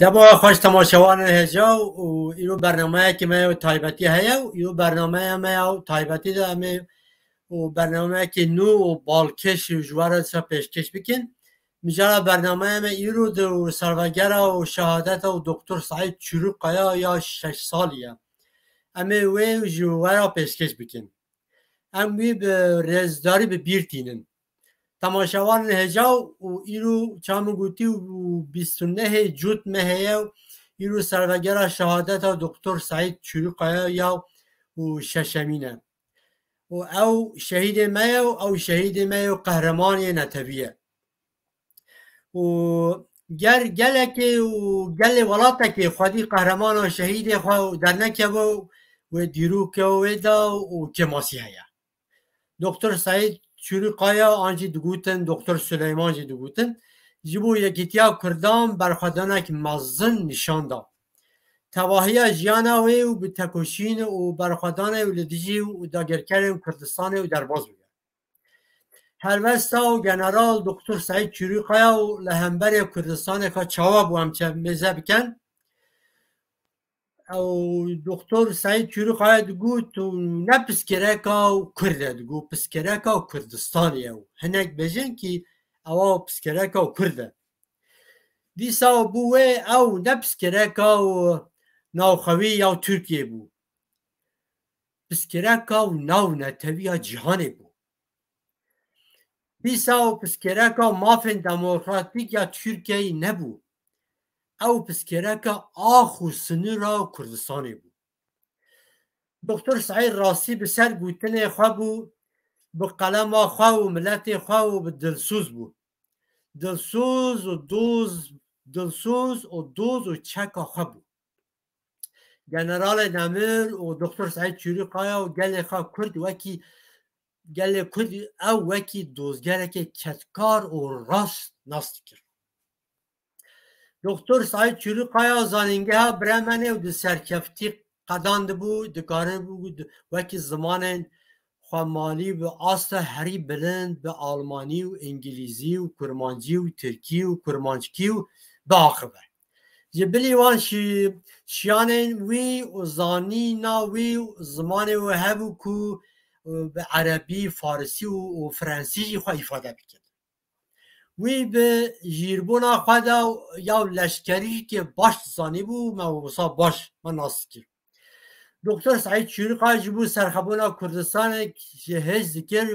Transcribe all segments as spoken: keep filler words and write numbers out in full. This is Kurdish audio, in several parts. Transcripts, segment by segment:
Dema xweş temaşevanên hêja û îro bernameyekî me ya taybetî heye û îro bernameya me ya taybetî de em ê û bernameyekî nû û balkêş ji we re dîsa pêşkêş bikin. Mijara bernameya me îro de û salvegera û şehadeta û Doktor Seîd Çûrîkaya ya şeş salî ye. Em ê wê ji we re pêşkêş bikin. Em wî bi rêzdarî bi bîr tînin. Temaşevanên hêja û îro çawa min gotî û bîst û nehê Cût me heye û îro salvegera şehadeta Doktor Seîd Çûrîkaya ya û şeşemîn e. Û ew şehîdê me ye û ew şehîdê me ye û qehremanê netewî ye. Û ger gelekê û gelê welatekê xwedî qehreman û şehîdê xwe û dernekeve û wê dîroke wê de û kêmasî heye. Doktor Seîd Çûrîkaya an jî digotin, Doktor Suleyman jî digotin, ji bo yekîtiya Kurdan berxwedanek mezin nîşan da. Tevahiya jiyana wê û bi tekoşîn û berxwedanê û li dijî û dagirkerên Kurdistanê û derbas bûye. Helwesta û General Doktor Seîd Çûrîkaya û li hemberê Kurdistanê ka çawa bû em çe mêze bikin? Ew Doktor Seîd Çûrîkaya digot û ne piskireka û Kurd e, digot piskireka û Kurdistanê ye û hinek bêjin kî ewa piskireka û Kurd e. Dîsa bû wê ew ne piskireka û navxwewî ya Tirkiyê bû. Piskireka û navnetewiya cîhanê bû. Dîsa û piskireka mafên demokratîk ya Tirkiyeyê nebû. Ew piskireka ax û sinûra Kurdistanê bû. Doktor Seîd rastî bi ser gotinê xwe bû, bi qelema xwe û miletê xwe û bi dilsoz bû. Dilsoz û doz, dilsoz û doz û çeka xwe bû. Generalê Nemir û Doktor Seîd Çûrîkaya û gelê xwe Kurd wekî gelê Kurd ew wekî dozgerekê kedkar û rast nas dikir. Doktor Seîd Çûrîkaya zanîngeha Bremenê û di serkeftî qedandibû, dikaribû wekî zimanên xwemalî bi asta herî bilind bi almanî û îngilîzî û kurmancî û tirkî û kurmanckî û biaxive. Ji bilî wan şi-, şiyanên wî û zanîna wî û zimanê wî hebû ku, e, bi erebî, farisî û, û frensî jî xwe îfade bikin. Wî bi jîrbûna xwe de ya leşkerîkê baş dizanîbû, me wisa baş me nas dikir. Doktor Seîd Çûrîkaya ji bo serxebûna Kurdistanê jî hêz dikir,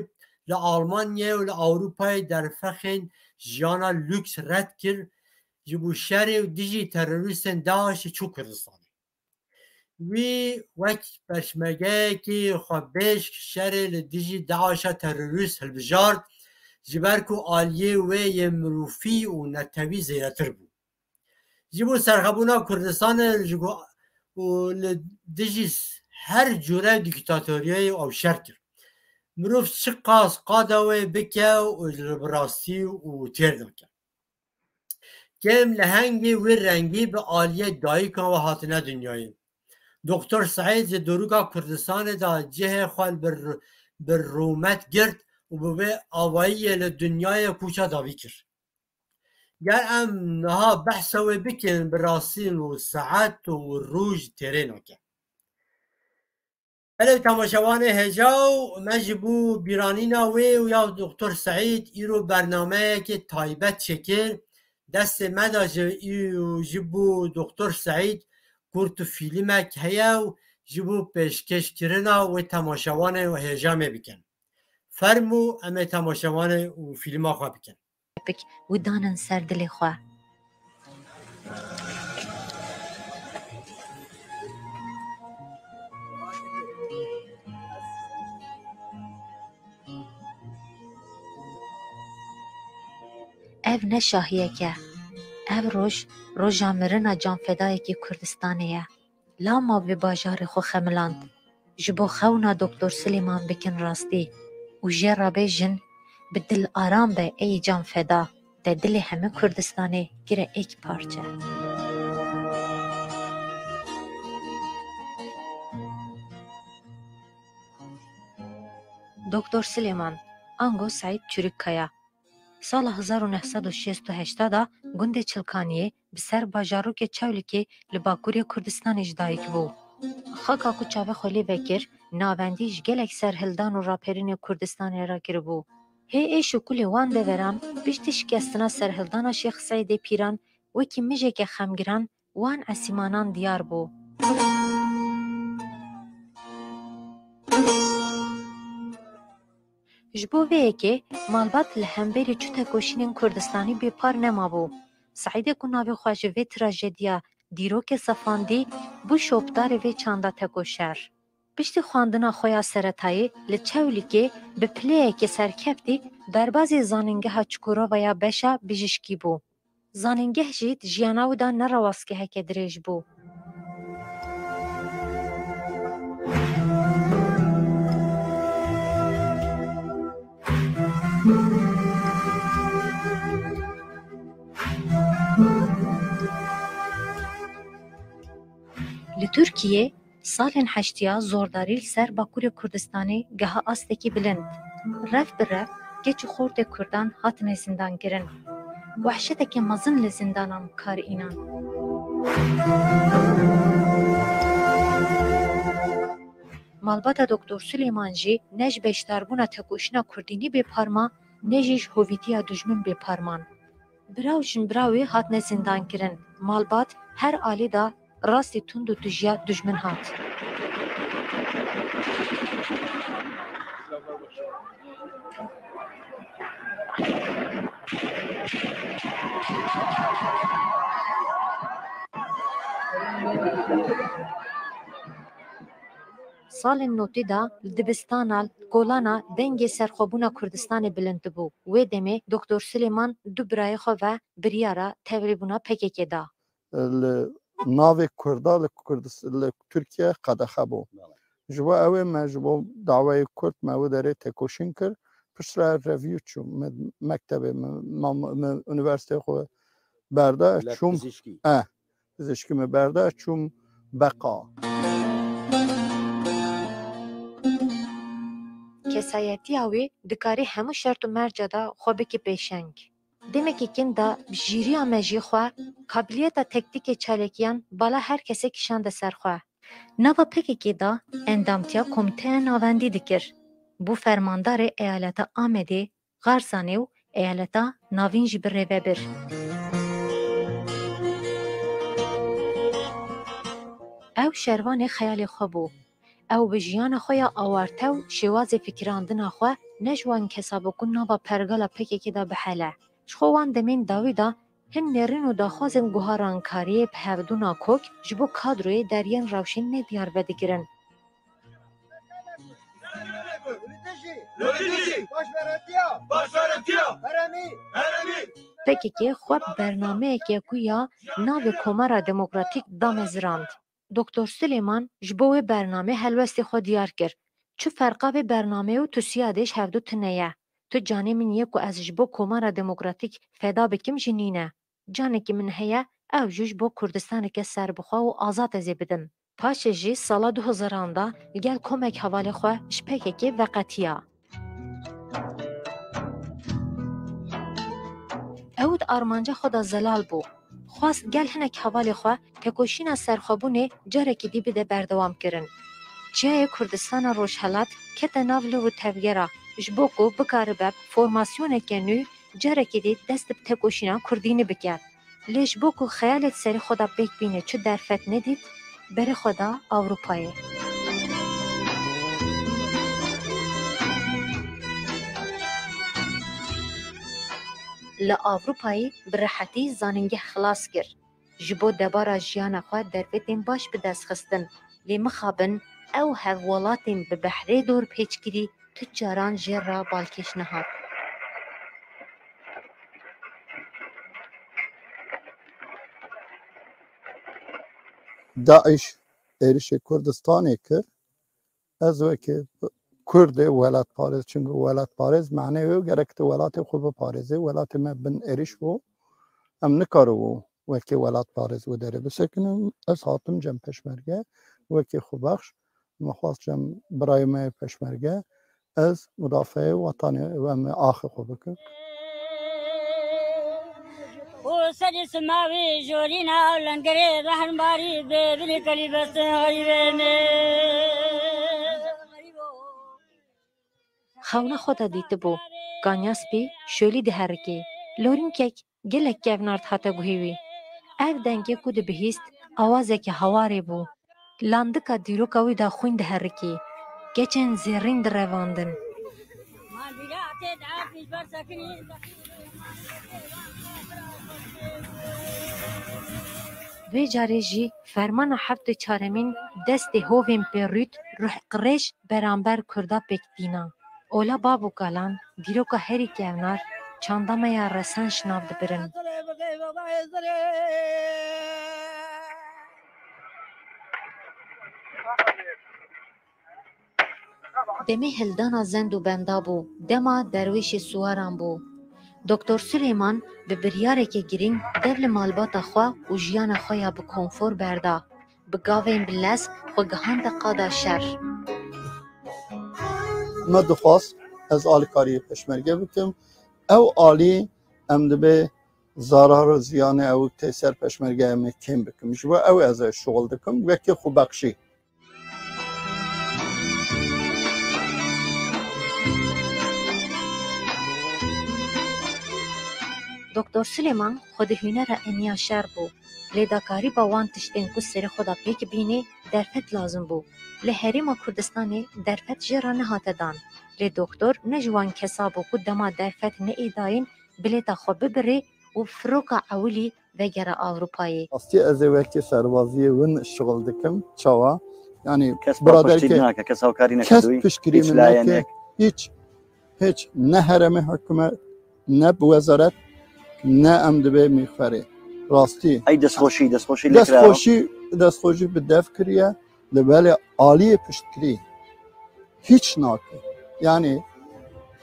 li Almanyayê û li Ewropayê derfexên jiyana lûks red kir, ji bo şerê û dijî terorîstên DAIŞê çû Kurdistanê. Wî wek peşmergeyekî xwebêj şerê li dijî DAIŞa terorîst hilbijart, ji ber ku aliyê wê yê mirovî û netewî zêdetir bû. Ji bo serxebûna Kurdistanê ji ku û li dijî her cure dîktatoriyeyê ew şer kir. Mirov çiqas qada wê bike û li bi rastî û têr nake. Kêm lehengê wî rengî bi aliyê dayika we hatine dinyayê. Doktor Seîd ji dorûka Kurdistanê de cihê xwe li bir, bi rûmet girt û bi vê avayiyê li dinyayê kûça dawî kir. Ger em niha behsa wê bikin, bi rastî û saet û roj têrê nake. Belê temaşevanê hêja û me ji bo bîranîna wê û ya Doktor Seîd îro bernameyekê taybet çêkir. Destê me de ji, ji bo Doktor Seîd kurt û fîlmek heye û ji bo pêşkêşkirina wê temaşevanê û hêja me bikin. Fermû em ê temaşevanê û fîlma xwe bikin. Pik û danin ser dilê xwe. Ev ne şahiyek e. Ev roj, roja mirina canfedayekî Kurdistanê ye. Lama vê bajarê xwe xemiland. Ji bo xewna Doktor Silêman bikin rastî û jê re bêjin, bi dil aram be ey can feda, te dilê hemî Kurdistanê kire êk parçe. Doktor Silêman, ango Seîd Çûrîkkaya. Sala hezar û neh sed û şêst û heşt de Gundê Çilkaniyê bi ser bajarokê Çewlikê li Bakurê Kurdistanê ji dayik bû. Xaka ku çavê xwe lê vekir, navendî ji gelek serhildan û raperînê Kurdistanê re kiribû. Hê êş û kulê wan deveran, piştî şikestina serhildana Şêx Seîdê Pîran, wekî mijeke xemgiran wan esîmanan diyar bû. Ji bo vê yekê malbat li hemberî çu tekoşînên Kurdistanî bêpar nemabû. Seîdê ku navê xwe ji vê trajediya dîrokê sefandî, bû şopdarê vê çanda tekoşer. Piştî xwendina xwe ya seretayî li Çewlîgê bi pileyekê serkeftî derbazê zanîngeha Çukurova ya beşa bijîşkî bû. Zanîngeh jî di jiyana wî de ne rewastgeheke dirêj bû. Li Tirkiyê, salên heştiya zordarî li ser Bakurê Kurdistanê geha astekî bilind. Rev bi rev keç û xortê Kurdan hatine zîndankirin. Wehşeteke mezin li zîndanan bi kar înan. Malbata Doktor Suleyman jî ne ji beşdarbûna tekoşîna Kurdînî bêpar ma, ne jî ji hovîtiya dijmin bêpar man. Bira û jinbira wî hatine zîndankirin. Malbat her alî de rastî tund û tûjiya dijmin hat. Salên notî de li dibistana, li kolana dengê serxwebûna Kurdistanê bilind dibû. Wê demê Doktor Silêman du birayê xwe ve biryara tevlîbûna P K K da. Li navê Kurda li Kurdis-, li Tirkiye qedexe bû. Ji bo ew ê me ji bo daweyê Kurd me wê derê tekoşîn kir. Piştre revî çûm. Me mektebê, me, me, me unîversîteyê xwe berda, Lek çûm. Pizîşkî. Eh, pizîşkî me berda, çûm Beqa. Kesayetiya wî dikarî hemû şert û merca de xwe bike pêşeng. Demekî kin de bi jîriya mejî xwe, kabiliyeta tektîkê çalekiyan bala her kesê kişande ser xwe. Nava P K K de endamtiya Komîteya Navendî dikir. Bû fermandarê eyaleta Amedê, Xarzanê û eyaleta Navîn jî birêve bir. Ew şervanê xeyalê xwe bû. Ew bi jiyana xwe ya awarte û şêwazê fikirandina xwe ne ji wan kesa bû ku nava pergala P K K de bihele. Ji xwe wan demên dawî de hin nêrîn û daxwazên guharankariyê bi hevdûna kok ji bo kadroyê deriyên rewşên nediyar vedigirin. P K K xwe bi bernameyeke ku ya navê Komara Demokratîk damezirand. Doktor Silêman ji bo wê bernamê helwestê xwe diyar kir. Çi ferqa vê bernameyê û tu Siyadê ji hevdu tune ye. Tu canê min yê ku ez ji bo Komara Demokratîk feda bikim jî nîne. Canekî min heye, ew jî ji bo Kurdistaneke serbixwe û azad ez ê bidim. Paşê jî sala du hezaran de li gel komek hevalê xwe ji P K K veqetiya. Ew di armanca xwe de zelal bû. Xwest gel hinek hevalê xwe tekoşîna serxwebûnê carekî dî bide berdewamkirin. Çiyayê Kurdistana Rojhelat kete nav liv û tevgera ji bo ku bikaribe bi formasyoneke nû carekî dî dest bi tekoşîna kurdînî bike. Lê ji bo ku xeyalê di serê xwe de pêk bîne çi derfet nedît, berê xwe da Ewropayê. Li Ewropayê bi rehetî zanîngeh xilas kir. Ji bo debara jiyana xwe derfetên baş bi dest xistin. Lê mixabin ew hevwelatên bi behrê dorpêçkirî tu caran jê re balkêş nehat. DAIŞ êrişê Kurdistanê kir. Ez wekî Kurdê welatparêz, çimkî welatparêz manê wê gerek tu welatê xwe biparêzê. Welatê me bin êrîş bû. Em nikaribû wekî welatparêz wê derê bisekinin. Ez hatim cem peşmerge. Wekî xwebexş, min xwest cem birayê me yê peşmerge, ez mudafeê wetanê, em axê xwe bikim. Serî simavî jorîna lengerê rehnbarî bê binî kelî bestin xerîbê me. Xewna xwe de dîtibû, Ganyaspî şolî diherikê. Lorînkek gelek kevnar dihate guhê wî. Ev dengê ku dibihîst, awazeke hawarê bû. Landika dîroka wî de xwîn diherikî. Keçên zêrîn direvandin. Vê carê jî fermana heftê çaremîn destê hovên pêrût, ruhqirêj beramber Kurda pêk tîna. Ola bav û kalan dîroka herî kevnar çanda me ya resen şinav dibirin. Demê hildana zend û benda bû, dema derwêşê siwaran bû. Doktor Suleyman bi biryareke girîng dev li malbata xwe û jiyana xwe ya bi konfor berda. Bi gavên bi lez xwe gihande qada şer. Me dixwast ez alîkariyê pêşmerge bikim. Ew alî em dibê zarar û ziyanê ew tê ser pêşmergeya me kêm bikim. Ji bo ew ez ê şixul dikim, wekî xwebexşî. Doktor Silêman xwedî hûnera eniya şer bû, lê dakarîba wan tiştên ku serê xwe de pêk bînê derfet lazim bû. Li Herêma Kurdistanê derfet jê re nehate dan, lê doktor ne ji wan kesa bû ku dema derfet neê dayîn, bilêta xwe bibirê û firoka ewilî vegere Ewropayê. Rastî ez ê wekî serbaziyê win şixul dikim. Çawa? Yani kes biraderkê piştgirî nake, kes hawkarî neke, kes piştgirî min neke. Hiç, hiç ne heremê hikûmet, ne bi wezaret, ne em dibê mîxferê. Rastî. Ey destxweşî, destxweşî lê kira. Destxweşî, destxweşî bi dev kiriye. Li belê aliyê piştgirî hiç nake. Yani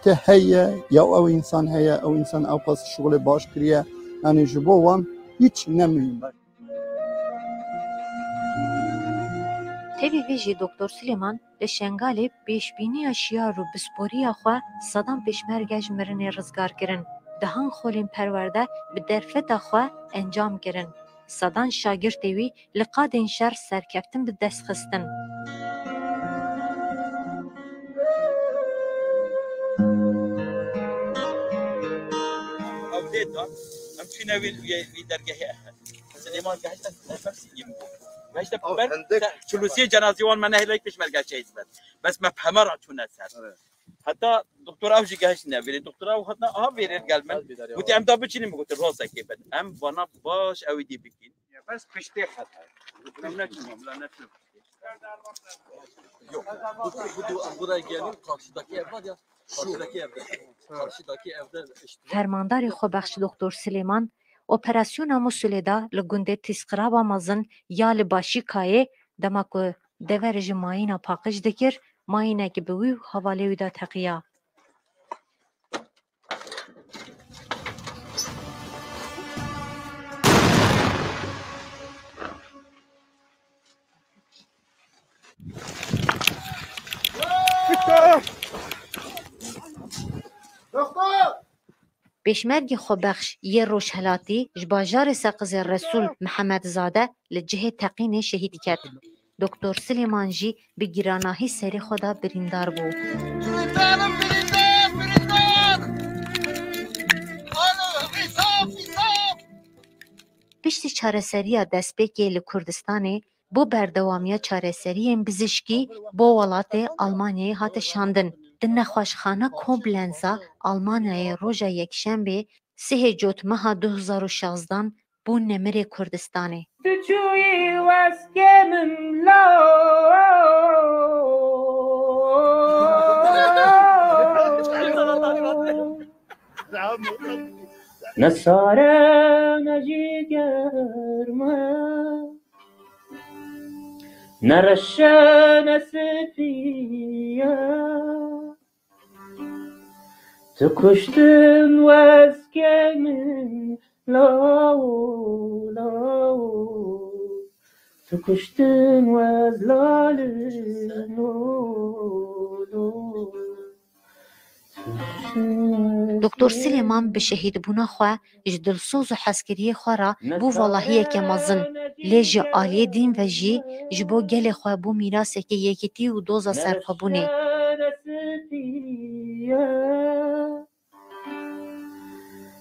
te heye, ya ew insan heye, ew insan ew qas şixulê baş kiriye. Yani ji bo wan hiç ne muhîm. Tevî vê jî Doktor Silêman li Şengalê pêşbîniya şiyar û pisporiya xwe sedan pêşmerge ji mirinê rizgar kirin. Dehan xolên perwerde bi derfeta xwe encam kirin. Sedan şagirtê wî li qadên şer serkeftin bi dest xistin. Ew dê da, em çûne wî, wî, wî dergehê Ehe. Silêman gehişte, Efe Sîngî min got. Gehişte ber, hindek çil û sê cenazî wan me nehêlek pêşmerge şehîd ben. Bes me peme ra çûne ser. Evet. Heta doktor ew jî gehiştine vêrê. Doktor ew hatina aha vêrê gel min. Gotî, em da biçînin, min gotî, rostekê bin. Em vana baş ew êdî bikîn. Ya bes piştê heta. Em neçûn, em la neçûn. Yok. Bu, bu, bu, buraya gelin, karşıdaki ev var ya. Karşıdaki evde. Karşıdaki evde işte. Fermandarê xwebexş Doktor Silêman operasyona Musulê de li gundê Tîsqiraba Mezin ya li Başîkayê, dema ku deverê ji mayîna paqij dikir, mayînekî bi wî û hevalê wî de teqiya. Pêşmergê xwebexş yê Rojhelatî ji bajarê Seqizê Resûl Mihemedzade li cihê teqînê şehîd ket. Doktor Silêman jî bi giranahî serê xwe de birîndar bû. Piştî çareseriya destpêkê li Kurdistanê, bo berdewamiya çareseriyên bizişkî bo welatê Almanyayê hate şandin. Di nexweşxana Koblenza Almanyayê roja Yekşembê, sihê Cotmeha du hezar û şazdan, bû nemirê Kurdistanê. Tu çûyî wezkê min law. Ne sar e, ne jî germ e, ne reş e, ne spî ye. Tu kuştin wezkê min lawo, lawo. Tu kuştin wez lalin, lo, lo. Tu kuştin wez Doktor Silêman bi şehîdbûna xwe ji dilsoz û hezkiriyê xwe re bû valahiyeke mezin, lê ji aliyê dîn ve jî ji bo gelê xwe bû mîrasekê yekîtî û doza serxwebûnê.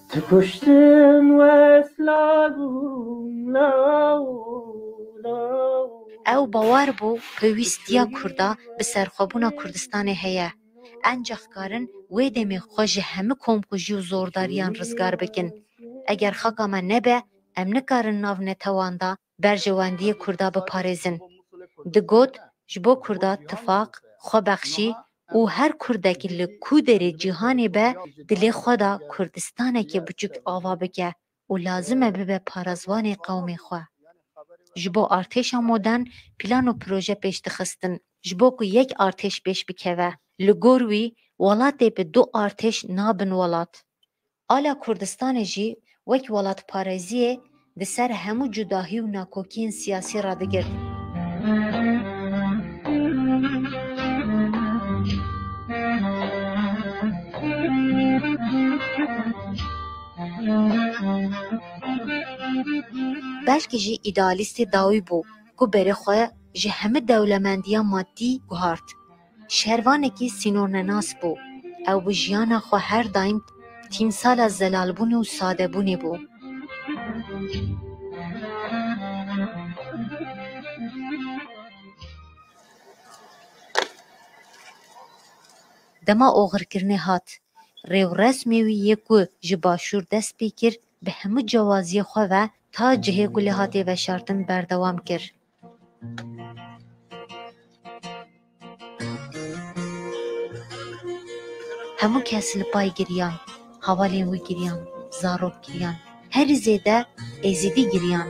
Ti kuştin wesla bûn, law, law. Ew bawer bû pêwîstiya Kurda bi serxwebûna Kurdistanê heye. Encax karin wê demê xwe ji hemû komkujî û zordariyan rizgar bikin. Eger xaka me nebe, em nikarin nav netewan de berjewendiyê Kurda biparêzin. Digot, ji bo Kurda tifaq, xwebexşî û her Kurdek li ku derê cîhanê be, dilê xwe de Kurdistaneke biçûk ava bike û lazim e bibe parezvanê qewmê xwe. Ji bo artêşa modern plan û proje pêş dixistin, ji bo ku yek artêş pêş bikeve. Li gor wî, welatê bi du artêş nabin welat. Ala Kurdistanê jî wek welatparêziyê di ser hemû cudahî û nakokiyên siyasî radigirt. Belkî jî îdealîstê dawî bû ku berê xwe ji hemî dewlemendiya madî guhart. Şervanekî sînornenas bû. Ew bi jiyana xwe her daîm tîmsala zelalbûnê û sadebûnê bû. Dema oxirkirinê hat, rêwresmê wî yê ku ji başûr dest pê kir, bi hemû cewaziyê xwe ve ta cihê ku lê hatiye veşartin berdewam kir. Hemû kes li pay giriyan, hevalên wî giriyan, zarok giriyan. Herî zêde Êzidî giriyan.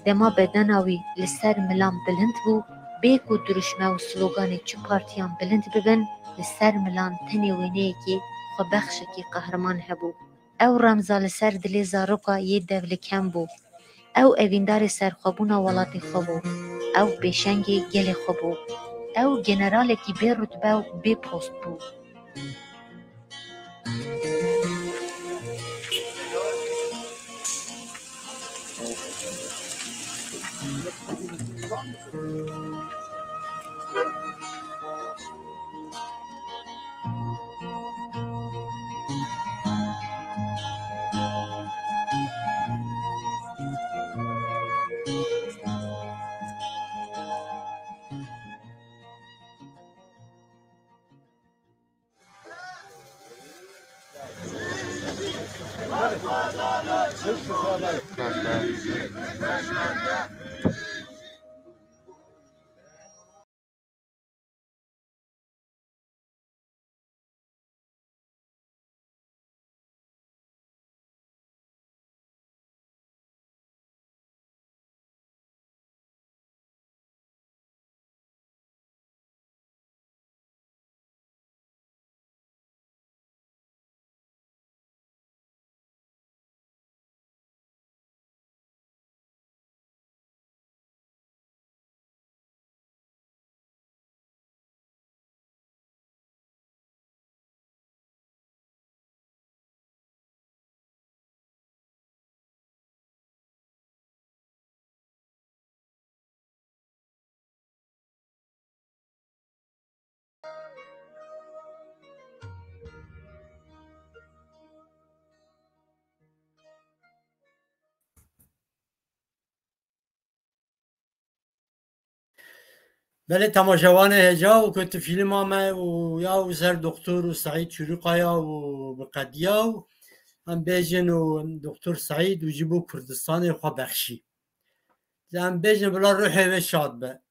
Dema bedena wî li ser milan bilind bû, bê ku dirûşme û sloganê çi partiyan bilind bibin, li ser milan tenê wêneyekî xwebexşekî qehreman hebû. Ew remza li ser dilê zaroka yê devlikem bû. Ew evîndarê serxwebûna welatê xwe bû. Ew pêşengê gelê xwe bû. Ew generalekî bê rutbe û bê post bû. Belê temaşevanê hêja û ku tu fîlma me û ya û ser doktor û Seîd Çûrîkaya û bi qediya û em bêjin û doktor Seîd û ji bo Kurdistanê xwe bexşî. Em bêjin bila ruhê wê şad be.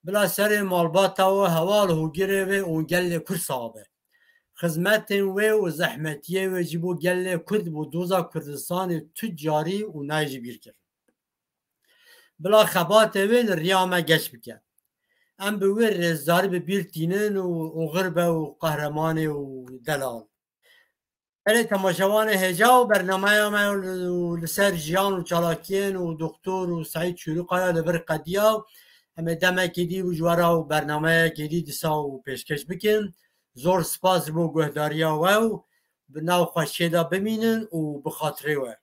Bila serê malbata we, heval hûgirê wê û gelê Kurd sax be. Xizmetên wê û zehmetiyê wê ji bo gelê Kurd bo doza Kurdistanê tu carî û nayê ji bîr kirin. Bila xebatê wê li riya me geş bike. Em bi wê rêzdarî bi bîr tînin û oxir be û qehremanê û delal. Belê temaşevanê hêja û bernameya me li, li ser jiyan û çalakiyên û doktor û Seîd Çûrîkaya li vir qediya. Em ê demekî dî û ji we re û bernameyekê dî disa û pêşkêş bikin. Zor spas ji bo guhdariya we û bi nav xweşiyê de bimînin û bi xatirê we.